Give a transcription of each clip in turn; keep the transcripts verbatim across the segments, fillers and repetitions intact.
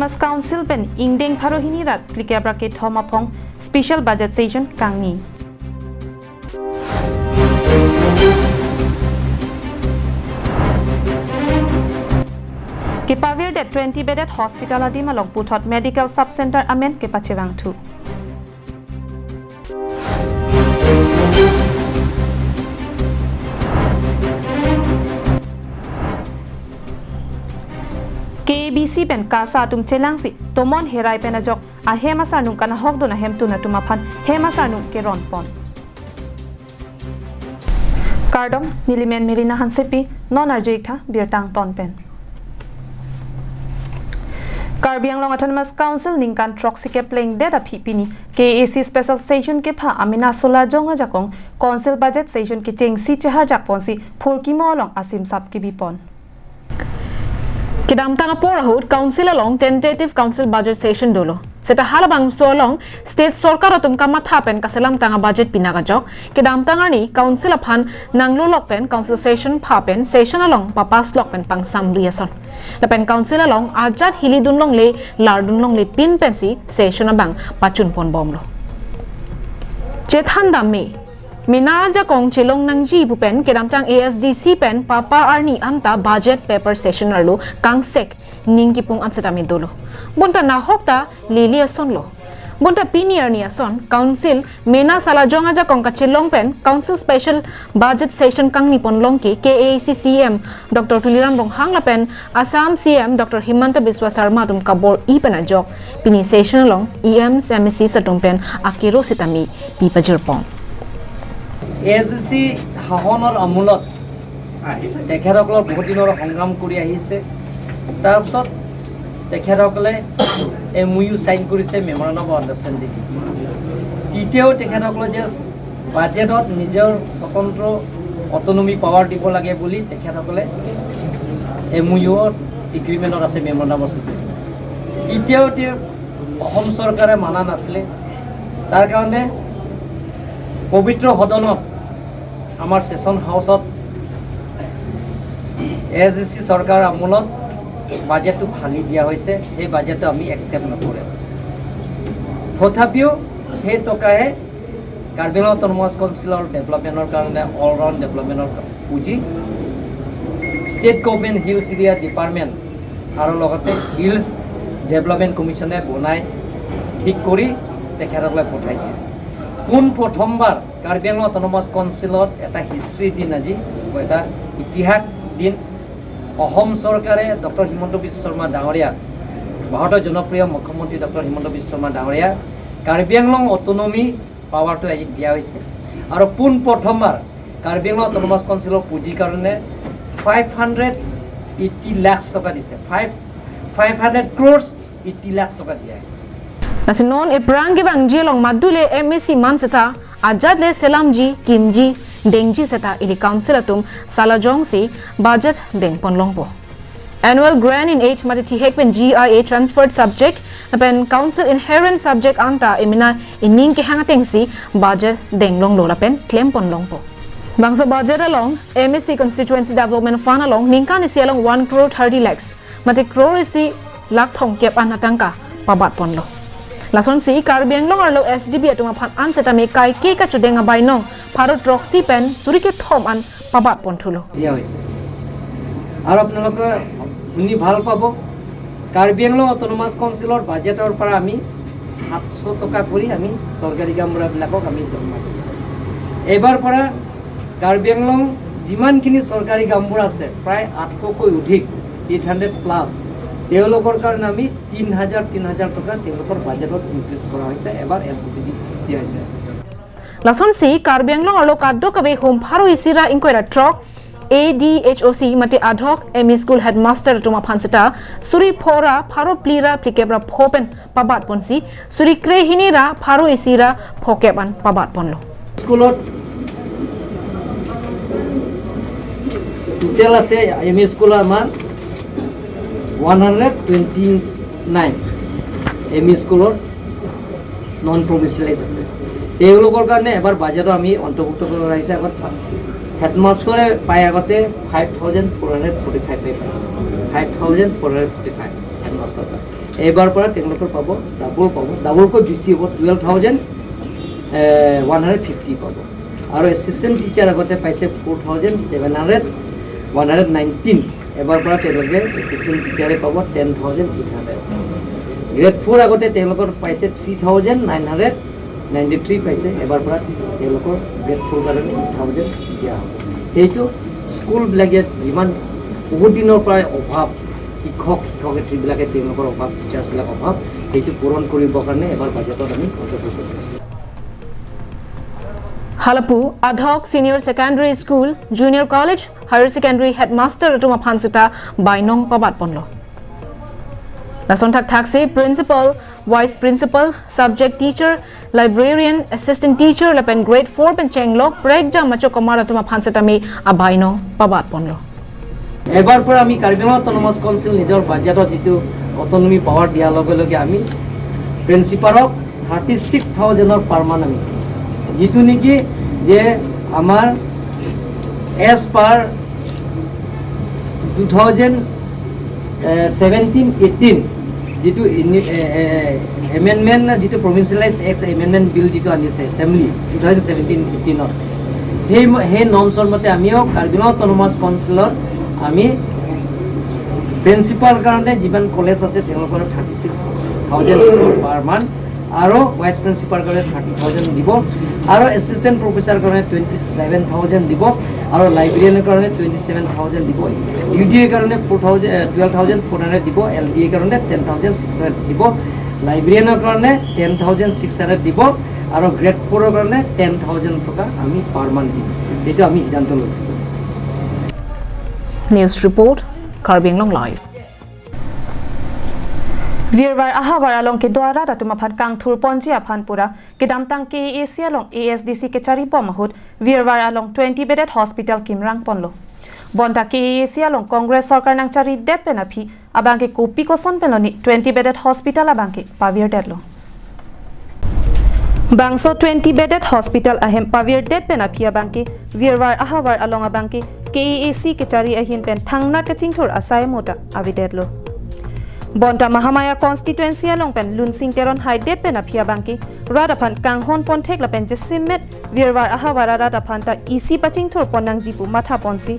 Autonomous Council pen ingdeng pharo hini rat phlikep ra kethom aphong special budget session kangni. Kepavirdet twenty bedded hospital adim along puthot medical sub center amen kepachevangthu. K A B C pen KASA atum chelangsi tomon herai pen ajok ahem asarnung kanahokdun ahemtun atum aphan hem asarnung keronpon. Kardom, nelimen Merina Hansepi, non arju-ik tha birta angton pen. Karbi Anglong Autonomous Council ningkan throksi keplengdet aphi pini K A A C special session kepha amena Salajong ajakong council budget session kechengsi cheharjakponsi phurkimo along asimsap kebipon. Kedamtang apor ahut council along tentative council budget session dolo. Seta halabangso along state sorkar atum kamatha pen kaselamtang abudget pinak ajok kedamtang arni council aphan nanglolok pen council session pha pen session along papass lok pen pangsamri ason. Lapen council along ajat hilidun longle lardun longle pin pensi session abang pachunpon bomlo. Chethan dam me, mena ajakong chelong nangji pu pen kedamtang A S D C pen papa arni anta budget paper session arlo kangsek ning kipung an setame dolo. Bonta nahok ta lili asonlo. Bonta pini arni ason council mena Salajong ajakong kachelong pen council special budget session kangnipon long ke K A A C C E M Doctor Tuliram Ronghang lapen Assam C E M Doctor Himanta Biswa Sarma atum kabor-i pen ajok pini session along E Ms, M A Cs atum pen akero setame pi pajirpon. A S D C শাসনৰ আমোলত তেখেতসকলৰ বহুত দিনৰ সংগ্ৰাম কৰি আহিছে। তাৰপিছত তেখেতসকলে এম অ' ইউ চাইন কৰিছে, মেমৰেণ্ডাম অফ আণ্ডাৰষ্টেণ্ডিং। তেতিয়াও তেখেতসকলে যে বাজেটত নিজৰ স্বতন্ত্ৰ অট'নমি পাৱাৰ দিব লাগে বুলি তেখেতসকলে এম অ' ইউৰ এগ্ৰিমেণ্টত আছে, মেমৰেণ্ডামত আছে। তেতিয়াও তেওঁ অসম চৰকাৰে মানা নাছিলে। তাৰ কাৰণে পবিত্ৰ সদনত আমাৰ ছেছন হাউচত এ এছ ডি চি চৰকাৰৰ আমোলত বাজেটটো ফালি দিয়া হৈছে, সেই বাজেটটো আমি একচেপ্ট নকৰোঁ। তথাপিও সেই টকাহে কাৰ্বি আংলং অট'নমাছ কাউন্সিলৰ ডেভেলপমেণ্টৰ কাৰণে, অল ৰাউণ্ড ডেভেলপমেণ্টৰ পুঁজি, state government hills area department আৰু লগতে হিলছ ডেভেলপমেণ্ট কমিশ্যনে বনাই ঠিক কৰি তেখেতসকলে পঠাই দিয়ে। পোন প্ৰথমবাৰ কাৰ্বি আংলং অট'নমাছ কাউন্সিলত এটা হিষ্ট্ৰী দিন আজি, এটা ইতিহাস দিন। অসম চৰকাৰে ডক্টৰ হিমন্ত বিশ্ব শৰ্মা ডাঙৰীয়া, ভাৰতৰ জনপ্ৰিয় মুখ্যমন্ত্ৰী ডক্টৰ হিমন্ত বিশ্ব শৰ্মা ডাঙৰীয়া কাৰ্বি আংলং অট'নমি পাৱাৰটো আজি দিয়া হৈছে। আৰু পোন প্ৰথমবাৰ কাৰ্বি আংলং অট'নমাছ কাউন্সিলৰ পুঁজিৰ কাৰণে ফাইভ হাণ্ড্ৰেড এইটি লাখ টকা দিছে। ফাইভ, ফাইভ হাণ্ড্ৰেড ক্ৰ'ৰ্ছ এইটি লাখ টকা দিয়া হৈছে। Lasi non ephrang kevangji along madule M A C man seta ajat le selamji, kimji, dengji seta ili council atum Salajong si budget dengpon longpo. Annual grant in aid mate thihek pen G I A transferred subject lapen council inherent subject anta emena ening kehang atengsi budget denglonglo lapen klempon longpo. Bangso budget along M A C constituency development fund along ningkan isi along one crore thirty lakhs mate crore isi lakh thomkep an atangka pabatponlo. Lasonsi Karbi Anglong arlo S D B atum aphan an setame kaike kachudeng abainong pharo throksi pen suri kethom an pabatponthulo. দিয়া হৈছে। আৰু আপোনালোকে শুনি ভাল পাব, কাৰ্বি আংলং অট'নমাছ কাউন্সিলৰ বাজেটৰ পৰা আমি সাতশ টকা কৰি আমি চৰকাৰী গাঁওবুঢ়াবিলাকক আমি জমা দিওঁ। এইবাৰ পৰা কাৰ্বি আংলং যিমানখিনি চৰকাৰী গাঁওবুঢ়া আছে, প্ৰায় আঠশকৈ অধিক, এইট হাণ্ড্ৰেড প্লাছ, তেওঁলোকৰ কাৰণে আমি তিন হাজাৰ, তিন হাজাৰ টকা তেওঁলোকৰ বাজেটত ইনক্ৰিজ কৰা হৈছে, এবাৰ এছ অ' পি দি দিয়া হৈছে। Lasonsi Karbi Anglong arlo kadokave hum pharo isi ra ingkoi ra throk A D H O C mate ad hoc M E school headmaster atum aphan seta suri pho ra pharo phli ra phlikep ra pho pen pabatponsi suri krehini ra pharo isi ra phokep an pabatponlo. স্কুলত total আছে M E school আমাৰ one hundred twenty nine M E স্কুলৰ non provincialise আছে। তেওঁলোকৰ কাৰণে এবাৰ বাজেটত আমি অন্তৰ্ভুক্ত কৰা হৈছে। আগত হেডমাষ্টৰে পায় আগতে five thousand four hundred forty five পায়, five thousand four hundred forty five headmaster পায়। এবাৰ পৰা তেওঁলোকৰ পাব, ডাবল পাব, ডাবলকৈ বেছি হ'ব, twelve thousand one hundred fifty পাব। আৰু এছিষ্টেণ্ট টিচাৰ আগতে পাইছে four thousand seven hundred one hundred nineteen, এবাৰ পৰা তেওঁলোকে এছিষ্টেণ্ট টিচাৰে পাব ten thousand eight hundred. Grade four আগতে তেওঁলোকৰ পাইছে three thousand nine hundred ninety three পাইছে, এবাৰ পৰা তেওঁলোকৰ গ্ৰেড ফ'ৰ কাৰণে এইট থাউজেণ্ড দিয়া হ'ব। সেইটো স্কুলবিলাকে যিমান বহুত দিনৰ পৰাই অভাৱ, শিক্ষক শিক্ষয়িত্ৰীবিলাকে তেওঁলোকৰ অভাৱ, টিচাৰ্ছবিলাক অভাৱ, সেইটো পূৰণ কৰিবৰ কাৰণে এবাৰ বাজেটত আমি সচেতন কৰি আছোঁ। Halapu, Adhok Senior Secondary School, Junior College, Higher Secondary Headmaster atum aphan seta bainong pabat ponlo. Lason thakthaksi Principal, Vice Principal, Subject Teacher, Librarian, Assistant Teacher lapen Grade four pen chenglok prekjam macho komar atum aphan setame abainong pabat ponlo. এবাৰ পৰা আমি কাৰ্বি Anglong autonomous council নিজৰ বাজেটত যিটো autonomy power দিয়াৰ লগে লগে আমি প্ৰিন্সিপালক থাৰ্টি ছিক্স থাউজেণ্ডৰ পাৰ মান্থ আমি, যিটো নেকি যে আমাৰ as per two thousand seventeen eighteen যিটো এমেণ্ডমেণ্ট, যিটো প্ৰভিন্সিয়েলাইজ এক্ট এমেণ্ডমেণ্ট বিল যিটো আনিছে এছেম্বলি টু থাউজেণ্ড ছেভেণ্টিন এইটিনত, সেই ম- সেই নৰ্মছৰ মতে আমিও কাৰ্বি আংলং অট'নমাছ কাউন্সিলৰ আমি প্ৰিন্সিপাল কাৰণে যিমান কলেজ আছে তেওঁলোকৰ thirty six thousand per month আৰু ভাইচ প্ৰিন্সিপাল কাৰণে থাৰ্টি থাউজেণ্ড দিব আৰু এছিষ্টেণ্ট প্ৰফেচাৰ কাৰণে টুৱেণ্টি ছেভেন থাউজেণ্ড দিব আৰু লাইব্ৰেৰিয়ানৰ কাৰণে টুৱেণ্টি ছেভেন থাউজেণ্ড দিব। ইউ ডি এৰ কাৰণে four thousand twelve thousand four hundred দিব। এল ডি এৰ কাৰণে টেন থাউজেণ্ড ছিক্স হাণ্ড্ৰেড দিব। লাইব্ৰেৰিয়ানৰ কাৰণে টেন থাউজেণ্ড ছিক্স হাণ্ড্ৰেড দিব আৰু গ্ৰেড ফ'ৰৰ কাৰণে টেন থাউজেণ্ড টকা আমি পাৰ মান্থ দিম। এইটো আমি সিদ্ধান্ত লৈছোঁ। News report, Karbi Anglong Live. Virvar ahavar along kedo arat atum aphan kangthur ponji aphan pura kedamtang K A A C along A S D C kechari bom ahut Virvar along twenty bedded hospital kimrang ponlo. Bonta K A A C along Congress sorkar nangchari det pen aphi abangke kopi koson penlo ni twenty bedded hospital abangke pavirdetlo. Bangso twenty bedded hospital ahem pavirdet pen aphi abangke Virvar ahavar along abangke K A A C kechari ahin pen thangnat kachingthur asai mota avedetlo. Bonta Mahamaya constituency along pen Lunsing Teron haidet pen aphi abangke rat aphan kanghon ponthek lapen jasemet Virvar ahavar arat aphan ta isi pachingthur pon nangji pu matha ponsi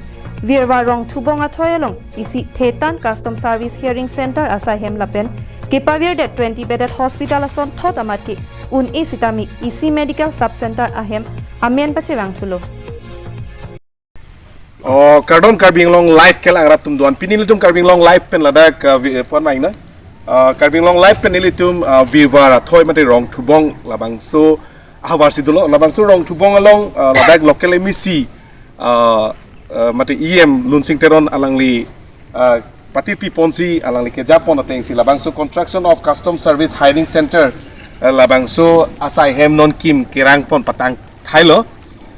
Virvar Rongthubong athoi along isi Thetan Custom Service Hearing Center asai hem lapen kepavirdet twenty bedded hospital asonthot amat ke un-e sitame isi medical sub center ahem amen pachevangthulo. O, kardom Karbi Anglong Live kelang rat atum doan. Pini nelitum Karbi Anglong Live pen ladak, uh, vi- puan main na. Uh, Karbi Anglong Live pen nelitum, uh, Virvar athoi mate Rongthubong labangso ahavar si dolo. Labangso Rongthubong along, uh, ladak local M A C, uh, uh, mate E M Lunsing Teron alangli, uh, patirpi ponsi alangli keja pon atengsi labangso Construction of Custom Service Hiring Center, uh, labangso asai hem non kim kerang pon patang thailo.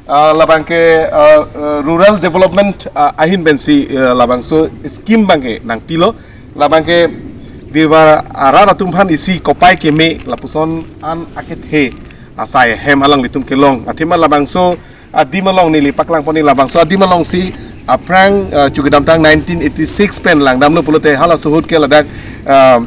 Ah, labangke, ah, ah, rural development, ah, ahin pensi, ah, labangso scheme abangke nangpilo. Labangke Virvar arat atum aphan isi kopai keme lapuson an akethe asai hem alanglitum kelong. Athema labangso adim along neli paklang pon ni labangso adim alongsi aphrang, ah, chu kedamtang nineteen eighty-six pen langdamlo pulote halaso ahut ke ladak, ah,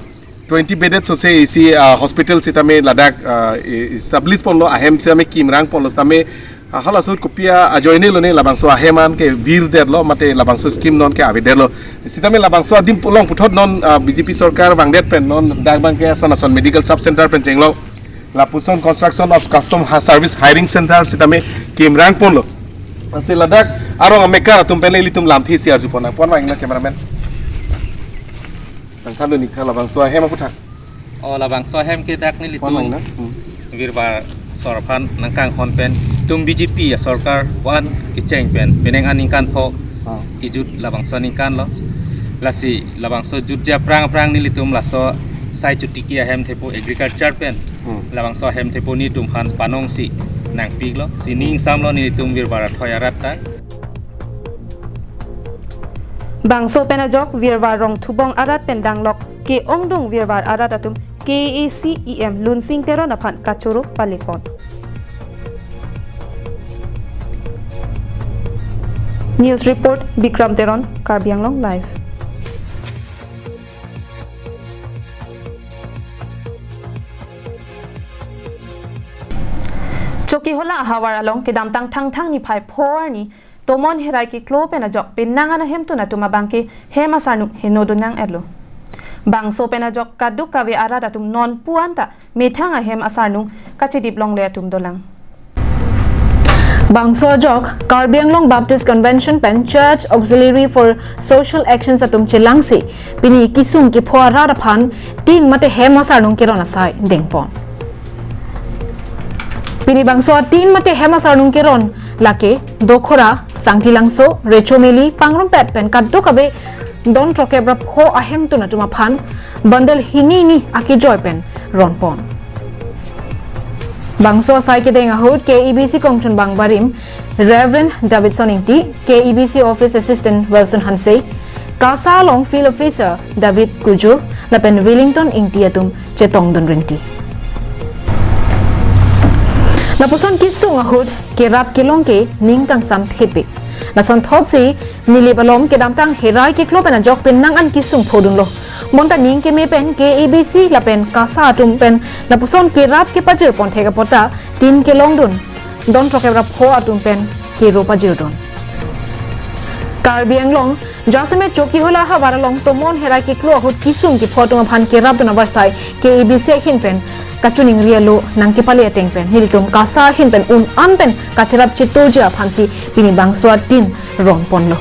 twenty bedded sose isi, ah, hospital sitame ladak, ah, e- establish ponlo, ahem sitame kimrang ponlo sitame, ah, halaso ahut kopi ajoine lone labangso ahem an kevirdetlo mate labangso scheme non ke avedetlo. Sitame labangso adim along puthot non, ah, B J P sorkar vangdet pen non dak abangke ason ason medical sub center pen chenglo. Lapuson Construction of Custom Ha- Service Hiring Center sitame kimrang ponlo. Lasi ladak arong amekar atum pen le ilitum lamthe isi arju pon nang. Puan main na cameraman. Nangthan dun ik tha labangso ahem aputhak. O, labangso ahem ke dak nelitum. Puan main na. Hmm. Virvar asor aphan nangkanghon pen tum B J P asorkar puan kecheng pen penang aningkan pho. Ah. Kejut labangso aningkanlo. Lasi labangso jutji aphrang aphrang nelitum laso sai chutiki ahem thepo agriculture pen. Hmm. Labangso ahem thepo nelitum aphan panongsi nangpiklo. Si ning samlo nelitum Virvar athoi arat ta. Bangso pen ajok Virvar Rongthubong arat pen danglok ke-ongdung Virvar arat atum K A A C E M Lunsing Teron aphan kachoro pale pon. News report, Bikram Teron, Karbi Anglong Live. Chokihola ahavar along kedamtang Thangthang niphai pho arni tomon herai keklo pen ajok penang an ahemtun atum abangke hem asarnung heno dun nang-etlo. Bangso pen ajok kadokave arat atum nonpu anta methang ahem asarnung kachedip longle atum dolang. Bangso ajok Karbi Anglong Baptist Convention pen Church Auxiliary for Social Actions atum chelangsi pini kesung kepho arat aphan tin mate hem asarnung keron asai dengpon. Pini bangso atin mate hem asarnung keron lake Dokhora, Sangtilangso, Rechomeli, Pangrumpet pen kadokave don throkkep ra pho ahemtun atum aphan bundle hini ni akejoi pen ronpon. Bangso asai kedeng ahut K E B C kongchunbang barim Reverend Davidson Ingti, K E B C Office Assistant Wilson Hanse, KASA along Field Officer David Kujur, lapen Wellington Ingti atum chetongdun rinti. Lapuson kesung ahut kerap kelong ke ning kangsam thepik. Lasonthotsi Nilip alom kedamtang herai keklo pen ajok penang an kesung phodunlo. Bonta ning keme pen K E B C lapen KASA atum pen lapuson kerap kepajir ponthek apot ta tin kelongdun don throkkep ra pho atum pen kero pajirdun. Karbi Anglong jasemet Chokihola ahavar along tomon herai keklo ahut kesung kepho atum aphan kerapdun avarsai K E B C ahin pen kachiningri alo nangkepale ateng pen nelitum KASA ahin pen un an pen kacherap chetoji aphansi pini bangso atin ronponlo.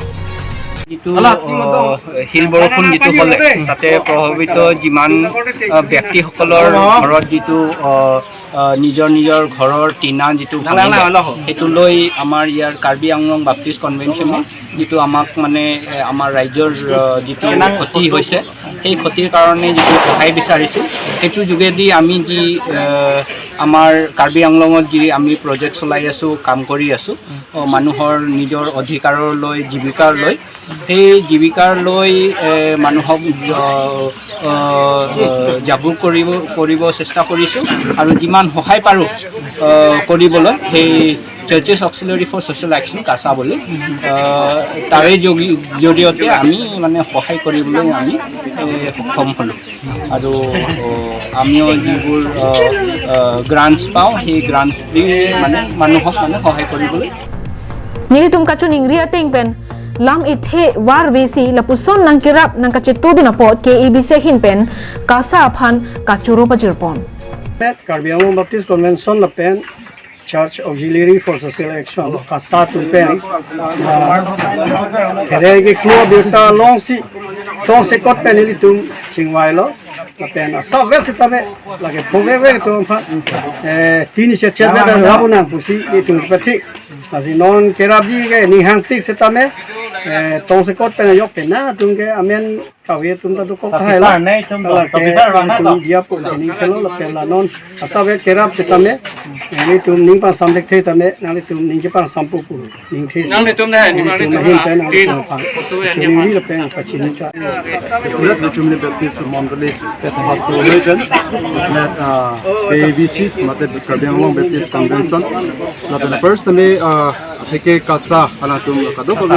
যিটো আহ, শিল বৰষুণ যিটো হ'লে, তাতে প্ৰভাৱিত যিমান আহ, ব্যক্তিসকলৰ ঘৰত যিটো আহ, আহ, নিজৰ নিজৰ ঘৰৰ টিনা যিটো ভাঙিলে, সেইটো লৈ আমাৰ ইয়াৰ কাৰ্বি আংলং বাপ্তিষ্ট কনভেনশ্যনে যিটো আমাক মানে এ, আমাৰ ৰাইজৰ আহ, যিটো ক্ষতি হৈছে, সেই ক্ষতিৰ কাৰণে যিটো সহায় বিচাৰিছিল, সেইটো যোগেদি আমি যি আহ, আমাৰ কাৰ্বি আংলঙত যি আমি প্ৰজেক্ট চলাই আছোঁ, কাম কৰি আছোঁ, আহ, মানুহৰ নিজৰ অধিকাৰৰ লৈ, জীৱিকাৰ লৈ, সেই জীৱিকাৰ লৈ এ, মানুহক আহ, আহ, আহ, জাগৰণ কৰিব কৰিব চেষ্টা কৰিছোঁ আৰু যিমান সহায় পাৰোঁ আহ, কৰিবলৈ সেই churches auxiliary for social action CASA বুলি আহ, তাৰে যোগী জৰিয়তে আমি মানে সহায় কৰিবলৈ আমি এ, সক্ষম হ'লোঁ। আৰু আহ, আমিও যিবোৰ গ্ৰাণ্টছ পাওঁ, সেই গ্ৰাণ্টছ দি মানে মানুহক মানে সহায় কৰিবলৈ Nelitum kachiningri ateng pen lam ithe varvesi lapuson nangkerap nangkachetodun apot K E B C ahin pen KASA aphan kachoro pajirpon. Karbi Anglong Baptist Convention lapen Church Auxiliary for Social Action, KASA atum pen, ah, herai keklo abirta longsi, tongsekot pen ilitum chingvailo, lapen asap vet sitame, lake pho veve atum aphan, eh, tin isi chet vet rabu nang pusi itum pati. Lasi non kerapji ke ning hangpik sitame, eh, tongsekot pen ajok pen na atum ke amen kave atum ta dokok hai la. Kala ke itum diya po sining khelo lapen la non asap vet kerap sitame, eh, itum ning pangsam thekthe tame, nanglitum ning chepangsam pupu. Ning the si. Nanglitum na, ning nanglitum nanglitum ahin pen, tin. Nanglitum pang. Chuningri lapen kachiningri ta. Surat Rechomeli Baptist Mondoli, Pastor Lepen, Ismet, ah, K A B C, mate Karbi Anglong Baptist Convention. Lapen first tame, ah, atheke KASA alangtum kadokave,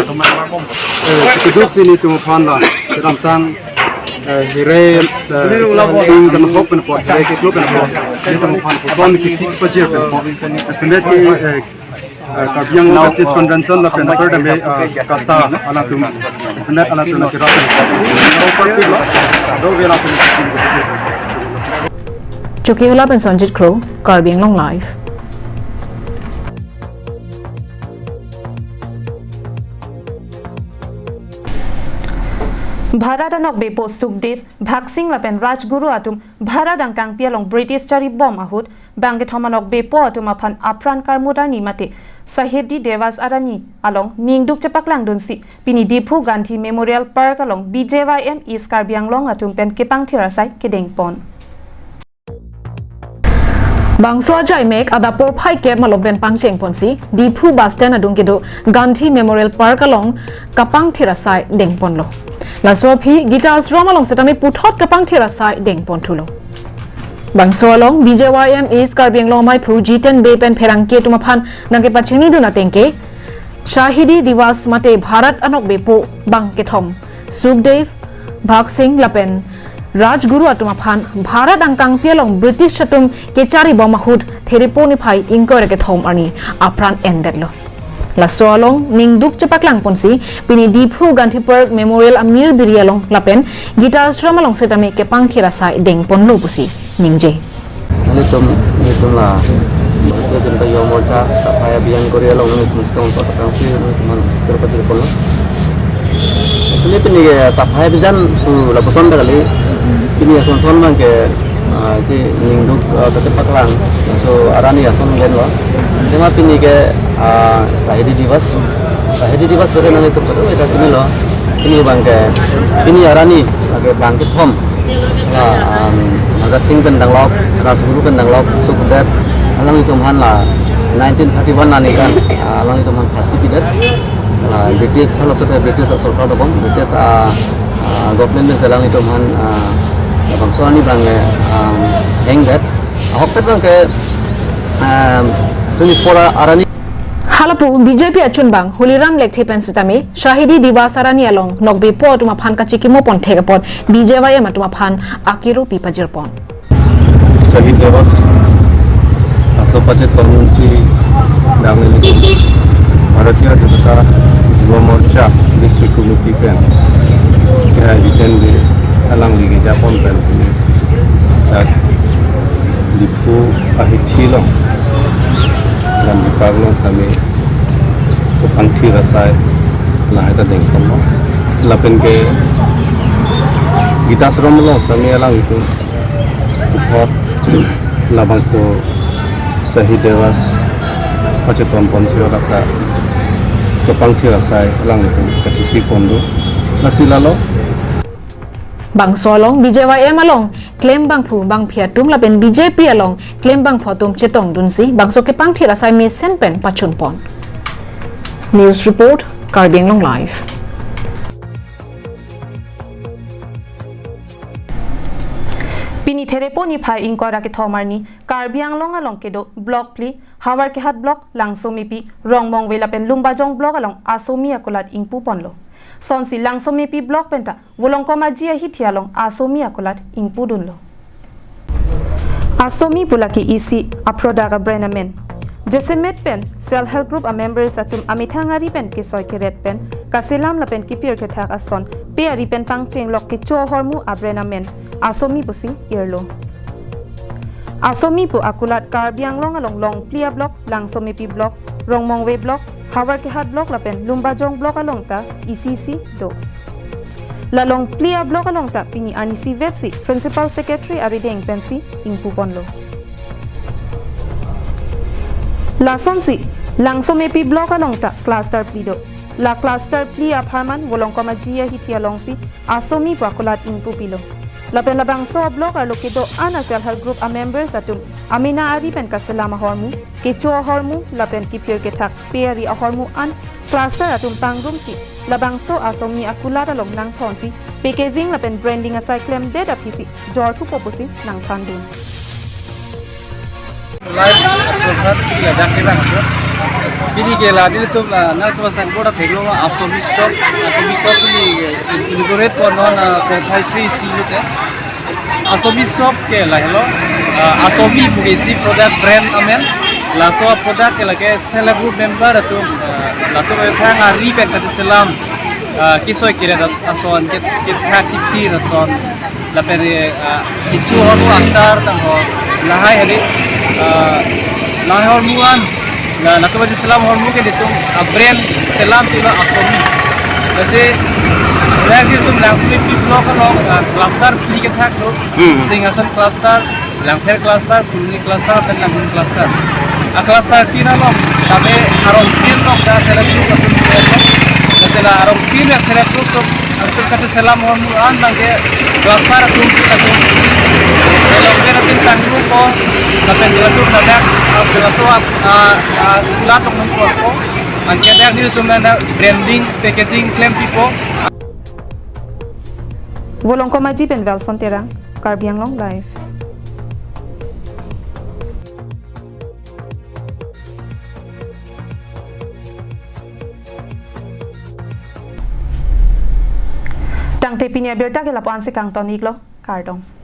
eh, keduk si nelitum aphan la, kedamtang, eh, herai, eh, tin kan hok pen apot, herai keklo pen apot, nelitum aphan koson kipik pajir pen apot. Ismet ke, eh, eh, Karbi Anglong Baptist Convention lapen apar dame, eh, KASA alangtum, Ismet alangtum na kirap pen apot. Chokihola pen Sonjit Kro, Karbi Anglong Live. Bharat anokbepo Sukhdev, Bhagsing lapen Rajguru atum Bharat angkangpi along British charibom ahut bangkethom anokbepo atum aphan apran karmut arni mate Shahidi Diwas arni along ningduk chepaklangdunsi pini Diphu Gandhi Memorial Park along B J Y M East Karbi Anglong atum pen kepangthir asai kedengpon. Bangso ajaimek adap porphai kep malom pen pangchengponsi Diphu bus stand adung kedo Gandhi Memorial Park along kapangthir asai dengponlo. Laso aphi Gita Ashram along setame puthot kapangthir asai dengponthulo. Bangso along B J Y M East Karbi Anglong amaiphu Jiten Bey pen pherangke atum aphan nangkepachinidun ateng ke Shahidi Diwas mate Bharat anokbepo bangkethom Sukhdev, Bhagsing lapen Rajguru atum aphan Bharat angkangpi along British atum kechari bom ahut Therepo niphai ingkoi ra kethom arni apran endetlo. Laso along ningduk chepaklangponsi pini Diphu Gandhi Park Memorial Amir Biri along lapen Gita Ashram along setame kepangthir asai dengponlo pusi ningje. Nelitum, nelitum la, Bharatiya Janata Yuva Morcha, Safai Abhiyan kori along nelitum sitong patang si, nelitum man, terpajir kono. Actually, pini ke Safai Abhiyan tu lapuson ta kali, pini ason son abang ke, ah, si ningduk, ah, kachepaklang, so arni ason genlo. Sema pini ke, ah, Shahidi Diwas, Shahidi Diwas kori nanglitum kado ita sini lo. Pini abang ke, pini arni, lake bang kethom. Ya, um, Bhagat Singh pen danglok, Rajguru pen danglok, Sukhdev, alanglitum aphan la nineteen thirty-one aningkan, ah, alanglitum aphan phasi pidet. La British, halaso te British asorkar dobom, British, ah, ah, government pen alanglitum aphan, ah, labangso arni abang ke, um, hangdet. Ahokpet abang ke, um, twenty-four arni. Halapu B J P achunbang Holiram Lekthe pen setame Shahidi Diwas arni along nokbe po atum aphan kachikimo ponthek apot B J Y M atum aphan akiru pi pajirpon. Shahid Diwas, laso pachetong si dang nelitum Bharatiya Janata Yuva Morcha District Committee pen, ya, iten di alangli kejapon pen, dak Diphu ahithi along, Gandhi Park along setame kepangthir asai lahai ta dengponlo. Lapen ke Gita Ashram along setame alanglitum puthot labangso Shahid Diwas pachetong ponsi dak ta kepangthir asai alanglitum kachisi ponlo. Lasi lalo. Bangso along B J Y M along klem bangphu bangphi atum lapen B J P along klem bangpho atum chetongdunsi bangso kepangthir asai mesen pen pachunpon. News report, Karbi Anglong Live. Pini Therepo niphai ingkoi ra kethom arni Karbi Anglong along kedo block phli, Howraghat block, Langsomepi, Rongmongve lapen Lumbajong block along Asomi akulat ingpuponlo. Sonsi Langsomepi block penta Volongkom Aji ahithi along Asomi akulat ingpudunlo. Asomi pu lake isi a-product a-brand amen. Jasemet pen self help group a-members atum amethang ari pen kesoi keret pen kaselam lapen kepir kethak ason pe ari pen pangchenglok kecho ahormu a-brand amen Asomi pusi irlo. Asomi pu akulat Karbi Anglong along long phli a-block, Langsomepi block, Rongmongve block, Howraghat block lapen Lumbajong block along ta isi isi do. La long phli a-block along ta pini arnisi vetsi Principal Secretary arideng pensi ingpuponlo. Lasonsi Langsomepi block along ta cluster phli do. La cluster phli apharman Volongkom Aji ahithi alongsi Asomi pu akulat ingpupilo. Lapen labangso a-block arlo kedo-an a-self help group a-members atum amena ari pen kaselam ahormu, kecho ahormu lapen kepir kethak pe ari ahormu an cluster atum pangrumsi labangso Asomi akulat along nangthonsi packaging lapen branding asai klemdet aphisi jorthupo pusi nangthandun. Live program pini ajak ke bang. Pini ke la nelitum, ah, nangtum signboard athenglo Asomi shop, Asomi shop pini ke inaugurate ponnon, ah, proprietary isi lote. Asomi shop ke lahelo, ah, Asomi pu ke isi product brand amen. Laso product ke lake self help group member atum, ah, latum amethang ari pen kaselam, ah, kesoi keret ason, ke, kethak kepir ason. Lapen, eh, ah, kecho ahormu, achar tangho, lahai hali, ah, lahai ahormu an, la, latum aji selam ahormu ke nelitum, ah, brand selam pilo Asomi. Lasi, lahai nelitum Langsomepi block along, ah, cluster phli kethak do, Hmm. Singhason cluster, Langpher cluster, Phuloni cluster, lapen Langdun cluster. A-cluster tin along, tame arong tin along ta self help group atum, lasi la arong tin a-self help group atum, atum kaselam ahormu an abang ke cluster atum atum. Along tin atum tanglo ko, lapen atum ladak, ah, laso, ah, ah, ah, la tong nang ko. Anke dak nelitum nang branding, packaging klempipo. Volongkom Aji pen Welson Terang, Karbi Anglong Live. Tangte pini abirta ke lapu-an si kangton iklo. Kardom.